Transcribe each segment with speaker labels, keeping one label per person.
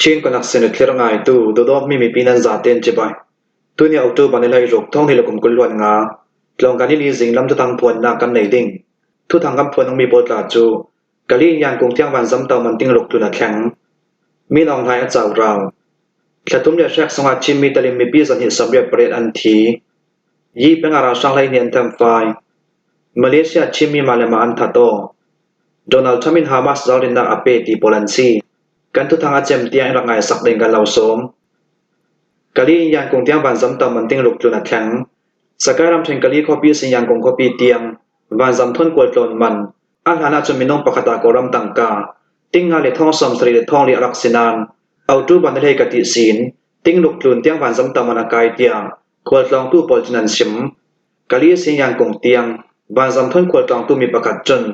Speaker 1: Chin connection a thlir ngaitu dawdawtmi mipi nan zaten cibai. Tuni October ni hlei ruk thong ni le kum 25 tlawngkan ni li zing lam thuthang phuannak kan nei ding. Thuthang kan phuan mi pawl tla cu Kali Yan Kung Tiang Van Zam To Man Ting Ruk Tlun a thleng. Min Aung Hlaing a cau rau. Thlatum le hrek sungah Chinmi talim mipi 28 an thi. Yi peng ah ralhrang hlei nih an thamfai. Malaysia Chinmi mah le mah an that aw. Donald Trump in Hamas ralrinnak a pe ti pawl an si. Kan thuthang a cem tiang in rak ngai sak ding kan lo sawm. Kali in Yankung tiang vanzam tam an ting ruk tlun a thleng. Sakai ramthen Kali khuapi sin Yankung khuapi tiang vanzam thon kual tlawn man a hlan ahcun minung pakhat ah Kawlram tangka tinga le thong 70 le thong li a rak si nain autu ban hlei ka ti sin tingluk tlun tiang vanzam tam an a kai tiah khualtlawngtu pawl cun an chim. Kali sin Yankung tiang vanzam thon khualtlawngtu mi pakhat cun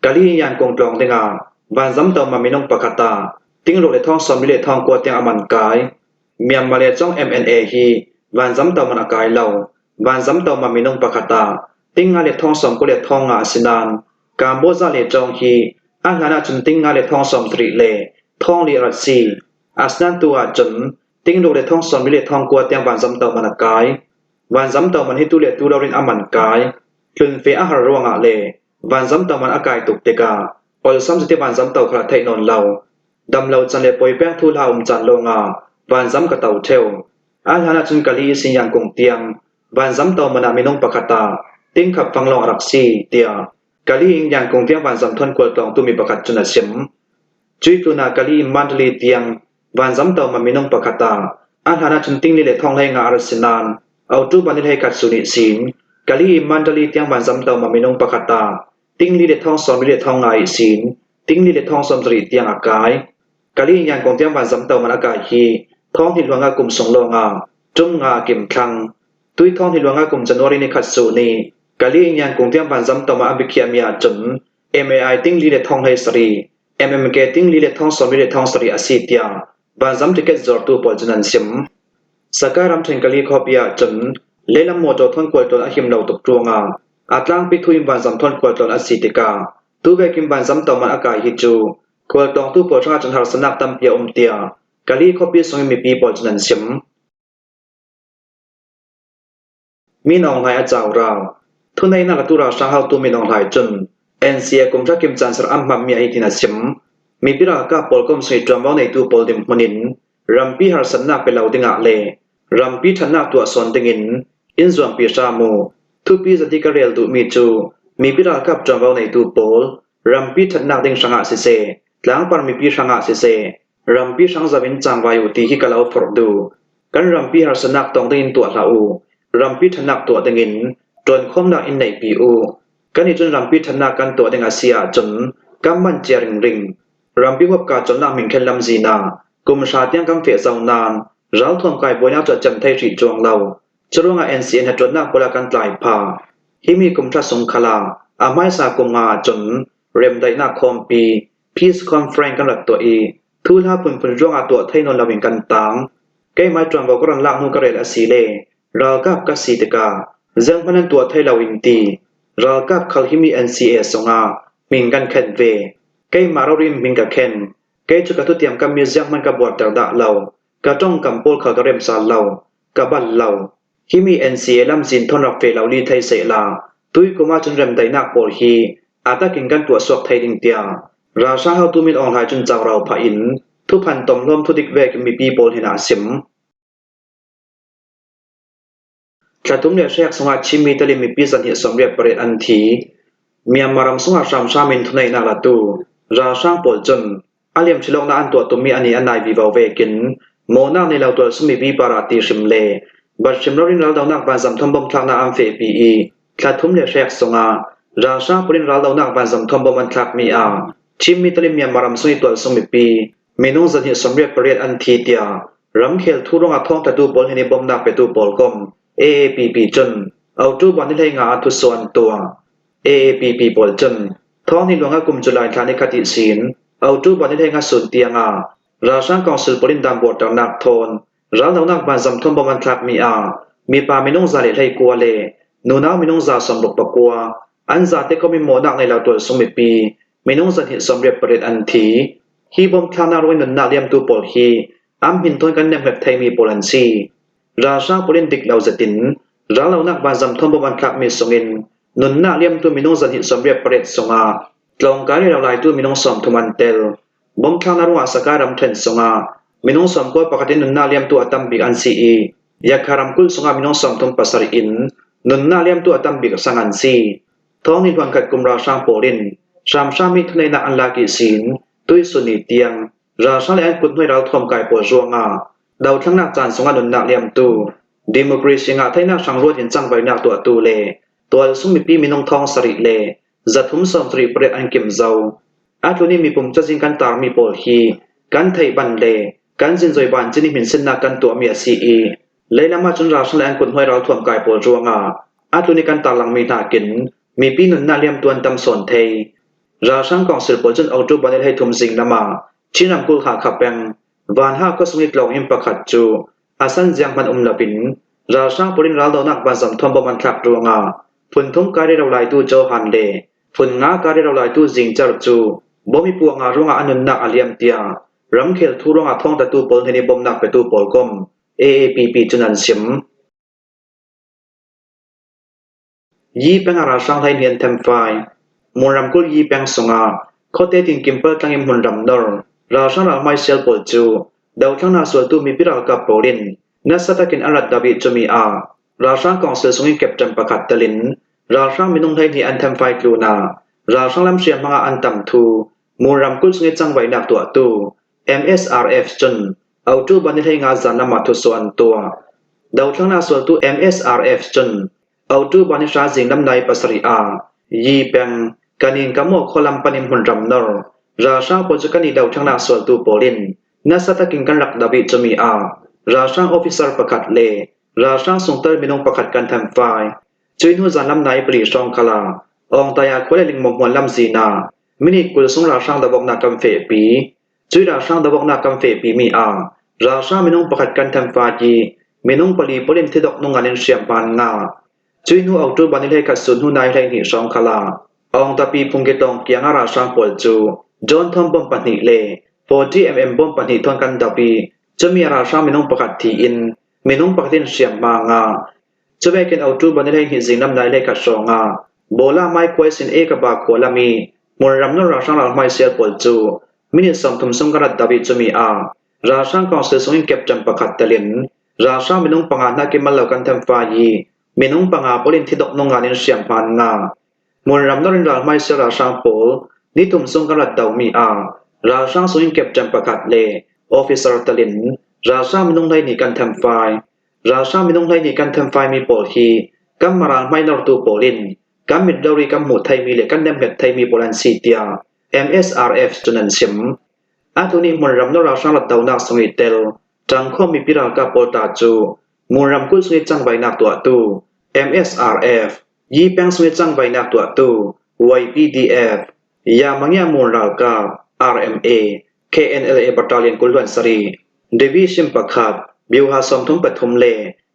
Speaker 1: Kali in Yankung tlawng dingah vanzam tam ah minung pakhat ah tingruk le thong 40 le thong kua tiang a man kai. Myanmar le cong MNA hi vanzam tam man a kai lo. Vanzam tam ah minung pakhat ah tinga le thong 90 le thong nga a si nain Kamboja le cong hi a hlan ahcun tinga le thong 70 le thong li a rat si. Asinain tu ahcun tingruk le thong 40 le thong kua tiang vanzam tam man a kai. Vanzam tam man hi tu le tu lo in a man kai. Tlunfe a har ruangah le vanzam tam man a kai tuk tikah olsam cuti vanzam to kha theih nawn lo. Dam lo can le poi peng thu hla um caan lawngah vanzam ka to ṭheo. A hlan ahcun kali sin Yangkung tiang vanzam to man ah minung pakhat ah tingkhap fang lawng a rak si, tiah kali in Yangkung tiang vanzam thawn khualtlawngtu mi pakhat cun a chim. Cui tlun ah kali in Mandalay tiang vanzam to man minung pakhat ah a hlan ahcun tingli le thong hlei nga a rak si nain autu ban hlei khat su nih sin kali in Mandalay tiang vanzam to man minung pakhat ah tingli le thong 40 le thong nga i sin tingli le thong 70 tiang a kai. Kali in Yangon tiang vanzam to man a kai hi thong hi luang ah kum sung lawng ah tum nga a kim thlang. Tui thong hi luang ah kum January ni khat su ni kali in Yangon tiang vanzam to ma a bikhiah mi ahcun MAI tingli le thong hlei sarih MMK tingli le thong 40 le thong sarih a si tiah vanzam ticket zuartu pawl cun an chim. Sakai ramṭhen Kali khuapi ahcun lehlam mawṭaw thawn khualtlawn a him lo tuk ruangah a tlangpi thu in vanzam thawn khualtlawn a si tikah tuvekin vanzam toman a kai hi cu khualtlawngtu pawl hrangah cun harsatnak tampi a um tiah Kali khuapi sung in mipi pawl cun an chim. Min Aung Hlaing a cau rau. Thuneinak a tu ralhrang haotu Min Aung Hlaing cun NCA kum hra kim caan ser an hmanmi ah hitin a chim. Mipi ralkap pawl kom sui ṭuanvo neitu pawl dirhmun in rampi harsatnak pe lo dingah le rampi ṭhatnak tuahsawn dingin in zuampi hram u. Thupi zati ka rel duhmi cu mipi ralkap ṭuanvo neitu pawl rampi ṭhatnak ding hrangah siseh, tlangpar mipi hrangah siseh, rampi hrang zau in cangvai u ti hi ka lo forh duh. Kan rampi harsatnak tong dingin tuah hlah u. Rampi ṭhatnak tuah dingin ṭuankhawmnak in neihpi u. Kan nih cun rampi ṭhatnak kan tuah ding a si ahcun kan manh cia ringring. Rampi huapka cawnnak minkhel lamzin ah kum hra tiang kan feh zau nain ralthuam kai buainak cu a cem thai hrih cuang lo. Curuangah NCN he ṭuannak pawl ah kan tlai phah. Hi mi kum hra sung khal ah a hmaisa kum nga ahcun remdaihnak khawmpi Peace Conference kan rak tuah i thuhla phunphun ruangah tuah thai nawn loin kan tang. Keimah ṭuanvo ka ron lak hnu ka rel a si le ralkap ka si tikah zeihmanh an tuah thai lo in ti. Ralkap khal himi NCA zongah min kan khenh ve. Keimah rorin min ka khen. Kei cu ka thutiam kammi zeihmanh ka buarter dah lo. Ka ṭongkam pawl kha ka rem sal lo. Ka bal lo. Himi NCA lamzin thon rak fe lo li thei sehla tuikum ahcun remdaihnak pawl hi a takin kan tuah suak thei ding tiah ralhrang haotu Min Aung Hlaing cun caurau phah in thuphan tomhlawm thudik vek mipi pawl hin ah sim. Thlathum le hrek sungah Chinmi talim mipi 28 an thi. Myanmar ram sungah hramhram in thuneihnak latu ralhrang pawl cun A liamchilawknak an tuah tummi a ni a nai vivo vekin mawhnak nei lo tualsum mipi para ti hrim le bat hrim loin raldohnak vanzam thom bom thlaknak an fehpi i thla thum le hrek sungah ralhrang pawl in raldohnak vanzam thom bom an thlakmi ah Chinmi talim Myanmar ram sung i tualsung mipi minung 28 an thi tiah ramkhel thu ruangah thawngtlatu pawl hin i bawmhnak petu pawl kom AAPP cun October ni 15 ah thuso an tuah. AAPP pawl cun thawng ni luang ah kum July thla ni khat i sin October ni 15 sun tiangah ralhrang council pawl in dan buarternak thawn raldohnak vanzam thum bom an thlakmi ah mipa minung 119 le nunau minung 69 an zate kom in mawhnak nei lo tualsung mipi minung 28 an thi. Hi bom thlaknak ruang in nunnak liamtu pawl hi An min tawn kan nemhmet theimi pawl an si. Ralhrang pawl in dik lo zetin rallonak vanzam thawng an thlakmi sungin nunnak liamtu minung 298 sungah tlawngkai le rolaitu minung 30 an tel. Bomthlaknak ruangah Sakai ramṭhen sungah minung 91 in nunnak liamtu a tambik an si i Yakha ramkulh sungah minung 37 in nunnak liamtu a tambik sang an si. Thawng ni hluankhat kum ralhrang pawl in hramhram i thuneinak an lak i sin tuisun ni tiang ralhrang le an kuthnuai ralthuam kai pawl ruangah dothlannak caan sungah nunnak liamtu democracy ngah theihnak hrang ruat in cangvainak tuahtu le tualsung mipi minung thong sarih le zathum sawmsarih pariat an kim zau. A tlun i mipum cazin kan tarmi pawl hi kan theih ban le kan zinzoi ban cin i hminsinnak kan tuahmi a si i leilam ahcun ralhrang le an kuthnuai ralthuam kai pawl ruangah a tlun i kan tarlangmi hna kin mipi nunnak liamtuan tam sawn thei. Ralhrang kongsil pawl cun October ni 13 zinglam ah Chin ramkulh Hakha peng Vanha khuasung i tlawng inn pakhat cu a san ziang hmanh um loin ralhrang pawl in raldohnak vanzam thuambawm an thlak ruangah phun thum kai rero laitu Johan le phun nga kai rero laitu Zingcer cu bom i puah nga ruangah a nunnak a liam tiah ramkhel thu ruangah thawngtlatu pawl hnen i bawmhnak petu pawl kom AAPP cun an sim. Yi peng ah ralhrang hlei nih an themfai. Mon ramkulh Yi peng sungah khuate tinkim paltlang in hmunram nor ralhrang ralhmai sial pawl cu dothlannak sualtu mipi ralkap pawl in nasa takin an rat dap i cumi ah ralhrang council sungin captain pakhat tel in ralhrang minung 12 an themfai tlun ah ralhrang lamhriam hmang ah an tam thu Mon ramkulh sung i cangvaihnak tuahtu MSRF cun October ni 15 zanlam ah thusuh an tuah. Dothlannak sualtu MSRF cun October ni hra zinglam nai pasarih ah Yi peng Kanin Kamaw khualam pan in hmunram nor ralhrang pawl cu kan i dothlannak sualtu pawl in nasa takin kan rak doh i cumi ah ralhrang officer pakhat le ralhrang sungtel minung pakhat kan thenfai. Cui hnu zanlam nai pali hrawng kal ah Awngtaya khua le Lingmaw hmuan lamzin ah minute 20 sung ralhrang dohawknak kan fehpi. Cui ralhrang dohawknak kan fehpimi ah ralhrang minung pakhat kan thenfai i minung pali pawl in thidok nungan in hriamhman nga. Cui hnu October ni 11 sun hnu nai 12 hrawng khal ah Awngtapi phungki tawng kiang ah ralhrang pawl cu John Thawng bomb pahnih le 40mm bomb pahnih thawn kan doh i cumi ah ralhrang minung pakhat thi in minung pakhat in hriamhma nga. Cuvekin October ni 12 zinglam nai 11 hrawng ah Bola Maikhuai sin Ekaba khua lam i hmunram nawl ralhrang ralhmai sial pawl cu minute 30 sung kan rat doh i cumi ah ralhrang council sungin captain pakhat tel in ralhrang minung panga hna kimal lo kan thenfai i minung panga pawl in thidok nungan in hriamhman nga. Hmunram nawl in ralhmai sial ralhrang pawl nithum sung kan rat dohmi ah ralhrang sungin captain pakhat le officer tel in ralhrang minung 12 kan thenfai. Ralhrang minung 12 kan thenfaimi pawl hi kan maral hmainortu pawl in kan mit rori kan hmuh theimi le kan nemhmet theimi pawl an si tiah MSRF cun an chim. Atu nih hmunram na ralhrang rat donak sung i tel ṭangkhawm mipi ralkap pawl ta cu Ngun ramkulh sung i cangvainak tuahtu MSRF, Yi peng sung i cangvainak tuahtu YPDF, Yamangya Mon ralkap RMA, KNLA Battalion 27, Division pakhat, Byuha 33 le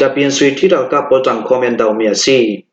Speaker 1: Tapin Sui Ṭhi ralkap pawl ṭangkhawm in an domi a si.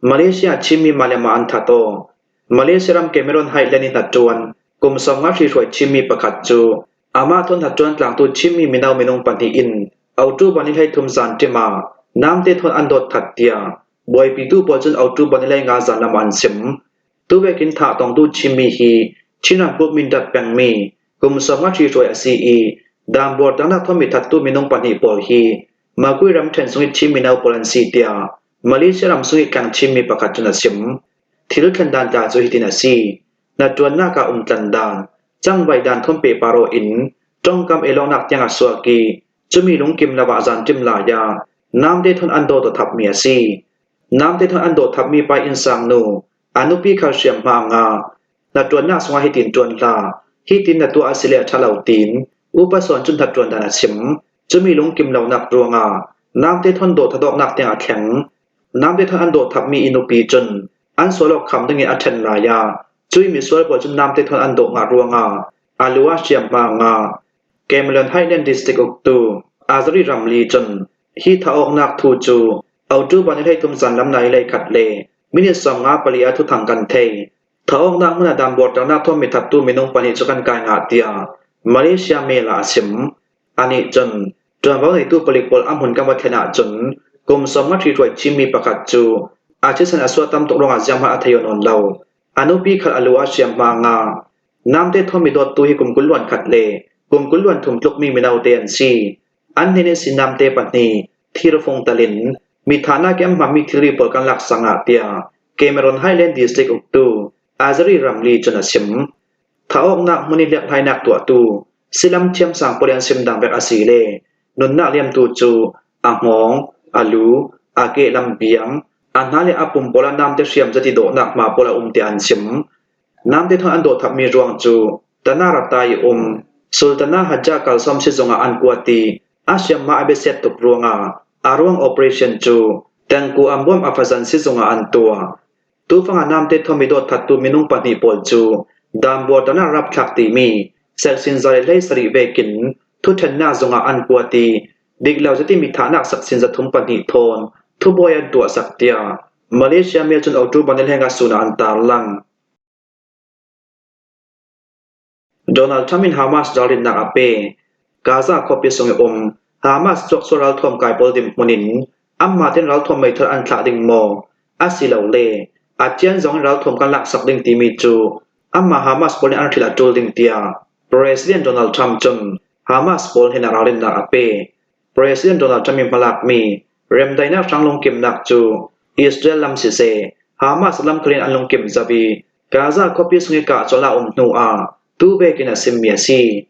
Speaker 1: Malaysia Chinmi mah le mah an that aw. Malaysia ram Cameron Highland i hnaṭuan kum 50 hrihruai Chinmi pakhat cu amah thawn hnaṭuan tlangtu Chinmi mino minung pahnih in October ni 13 zan ṭim ah namte thawn an dawt that tiah buaipitu pawl cun October ni 15 zanlam ah an chim. Tuvekin thah tongtu Chinmi hi Chin ramkulh Mindat pengmi kum 50 hrihruai a si i Danbuar tangnak thawmi thattu minung pahnih pawl hi Makui ramṭhen sung i Chin mino pawl an si tiah Malaysia ram sung i tlang Chinmi pakhat cun a chim. Thil thlen dan tla cu hitin a si. Na ṭuannak ah umtlan dan, cangvai dan thawmpe paro in ṭongkam elawngnak tiang a suak i cumi lungkim lo ah zanṭim lai ah namte thon an daw thapmi a si. Namte thon an daw thapmi pa innsang nu. A nupi khal hriamhma a ngah. Na ṭuannak sungah hitin ṭuan hlah, hitin na tuah a si le a ṭha lo tiin upa sawn cun hnaṭuan dan a chim. Cumi lungkim lonak ruangah namte thawn dawh thadawknak tiang a thleng. Namte thawn an dawh thapmi i nupi cun an sual awk kham dingin a ṭhen lai ah cui misual pawl cun namte thawn an dawh ngah ruangah a lu ah hriamhma a ngah. Cameron Highland District uktu Azari Ramli cun hi thah-awknak thu cu October ni 13 zanlam nai 11 le minute 54 ah thuthang kan thei. Thah-awknak hmun ah dambuarternak thawng mithattu minung pahnih cu kan kai ngah tiah Malaysia Mail ah a chim. Anih cun ṭuanvo ngeitu palik pawl a hmun kan va thlen ahcun kum 50 ṭhihruai cimmi pakhat cu a thisen a suah tam tuk ruangah zianghmanh a thei nawn lo. A nupi khal a lu ah hriamhma a ngah. Namte thawmi dawttu hi kum 20 luan khat le kum 20 luan thum tlukmi mino te an si. An hnen in si namte pahnih thirfung talin mi thahnak i an hmanmi thilri pawl kan lak sang ah tiah Cameron Highland District uktu Azari Ramli cun a chim. Thah awknak hmun i hliaphlainak tuahtu silam thiamsang pawl i an sim dang vek a si le nunnak liamtu cu a hngawng, a lu, a kehlam biang, a hna le a pum pawl ah namte hriam zati dawhnak hma pawl a um tiah an chim. Namte thawng an dawh thapmi ruang cu Tanarata i um Sultana Haja kalsawm sizung ah an kuat i a hriamhma a biasiat tuk ruangah a ruang operation cu Tengku Ambuam Afazan sizung ah an tuah. Tufang ah namte thawmi dawt thattu minung pahnih pawl cu Dambuar Tanah rapthlak timi sersin za le 17 vekin thuthennak zung ah an kuat i diklo zati mi thahnak saksin 32 thawn thubuai an tuahsak tiah Malaysia mail cun October ni hleng ah sun ah an tarlang. Donald Trump in Hamas ralrinnak a pe. Gaza khuapi sung i um Hamas cuaksual ralthuam kai pawl dirhmun in anmah tein ralthuam meithal an thlah ding maw asilole a cian zong in ralthuam kan laksak ding timi cu anmah Hamas pawl nih an hrilh a ṭul ding tiah President Donald Trump cun Hamas pawl hin a ralrinnak a pe. President Donald Trump i hmalakmi remdaihnak hrang lungkimnak cu Israel lam siseh, Hamas lam khalin an lungkim zau i Gaza khuapi sung i kahcawl a um hnu ah tuvek in a simmi a si.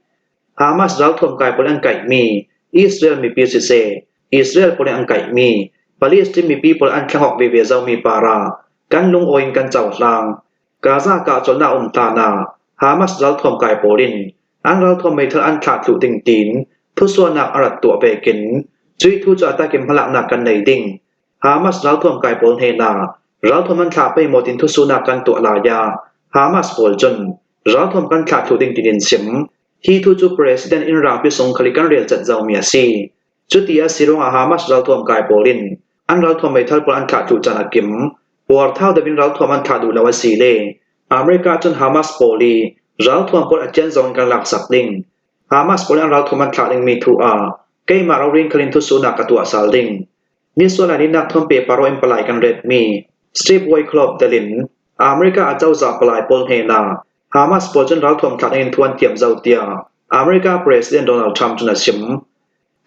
Speaker 1: Hamas ralthuam kai pawl an kaihmi Israel mipi siseh, Israel pawl nih an kaihmi Palestine mipi pawl an thlangawk veve zomi para kan lungawi in kan cohlang. Gaza kahcawlnak a um hlan ah Hamas ralthuam kai pawl in an ralthuam meithal an thlah thlu ding tiin thusuahnak a rat tuah vekin cui thu cu a takim hmalaknak kan nei ding. Hamas ralthuam kai pawl hnenah ralthuam an thlah pei maw tin thusuhnak kan tuah lai ah Hamas pawl cun ralthuam kan thlah thlu ding tiin in chim. Hi thu cu President in rangpi sung khali kan rel cat zomi a si. Cuti a si ruangah Hamas ralthuam kai pawl in an ralthuam meithal pawl an thlah thlu caan a kim. Puarthau deuh in ralthuam an thlah duh lo a si le America cun Hamas pawl i ralthuam pawl a cian zong in kan laksak ding. Hamas pawl in an ralthuam an thlah dingmi thu ah keimah rorin khalin thusuhnak ka tuah sal ding. Nisual ah nak thawm pe paro in palai kan retmi Steve Witkoff telin America acozah palai pawl hnenah Hamas pawl cun ralthuam thlak in thuan thiam zo tiah America President Donald Trump cun a chim.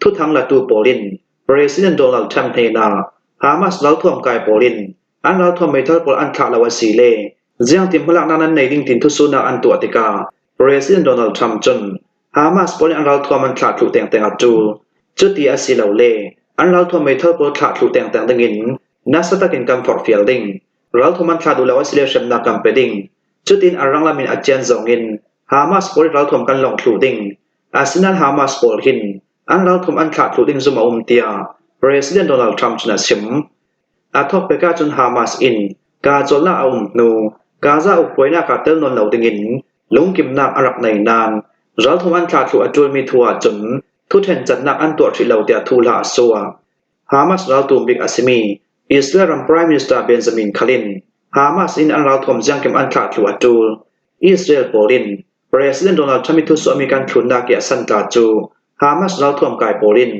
Speaker 1: Thuthang latu pawl in President Donald Trump hnenah Hamas ralthuam kai pawl in an ralthuam meithal pawl an thlah lo a si le ziangti hmalaknak nan nei ding tin thusuhnak an tuah tikah President Donald Trump cun Hamas pawl nih an ralthuam an thlah thlu tengteng a ṭul. Cuti a si lo le an ralthuam meithal pawl thlah thlu tengteng dingin nasa takin kan forhfial ding. Ralthuam an thlah duh lo a si le hremnak kan pe ding. Cutin a ranglam in a cian zong in Hamas pawl ralthuam kan lawng thlu ding. Asinain Hamas pawl hin an ralthuam an thlah thlu ding zum a um tiah President Donald Trump cun a chim. A thawk pek ahcun Hamas in kahcawlnak a um hnu Gaza ukbuainak ah tel nawn lo dingin lungkimnak a rak nei nain ralthum an thlah thlu a ṭulmi thu ahcun thuṭhen cannak an tuah hrih lo tiah thu hlah a suah. Hamas raltum bik a simi Israel ram Prime Minister Benjamin Khalin Hamas in an ralthuam ziangkim an thlah thlu a ṭul. Israel pawl in President Donald Trump i thusuahmi kan thlunnak i a santla cu Hamas ralthuam kai pawl in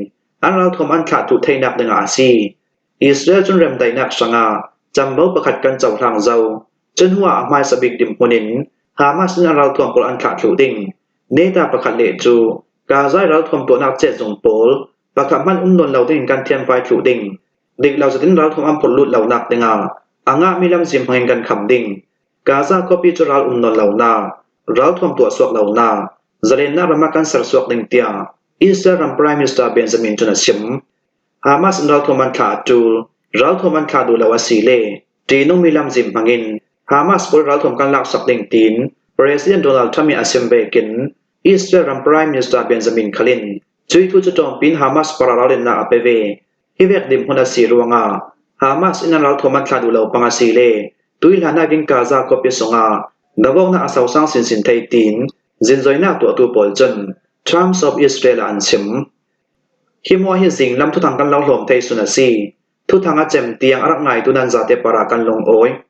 Speaker 1: an ralthuam an thlah thlu theinak dingah a si. Israel cun remdaihnak hrangah cambo pakhat kan cohlang zau. Cu hnuah a hmaisa bik dirhmun in Hamas nih an ralthuam pawl an thlah thlu ding. Neta pakhat leh cu Gaza i ralthuam tuahnak cehzung pawl pakhat hmanh um nawn lo dingin kan thianfai thlu ding. Dik lo zetin ralthuam an phurh lut lonak dingah a ngahmi lamzim hmangin kan kham ding. Gaza khuapi cu ral um nawn lonak, ralthuam tuah suak lonak, zalennak ram ah kan sersuak ding tiah Israel ram Prime Minister Benjamin cun a chim. Hamas in ralthuam an thlah a ṭul. Ralthuam an thlah duh lo a si le ṭihnungmi lamzim hmangin Hamas pawl ralthuam kan laksak ding tiin President Donald Trump nih a sim vekin Israel ram Prime Minister Benjamin Khalin cui thu cu ṭawngpi in Hamas para ralrinnak a pe ve. Hi vek dirhmun a si ruangah Hamas in an ralthuam an thlah duh lo pang a si le tuihlan nakin Gaza khuapi sungah dawhnak a sosang sinsin thei tiin zinzoinak tuahtu pawl cun Times of Israel ah an chim. Hi muah hi zinglam thuthang kan lo hlawm thei sun a si. Thuthang a cem tiang a rak ngaitu nan zate para kan lungawi.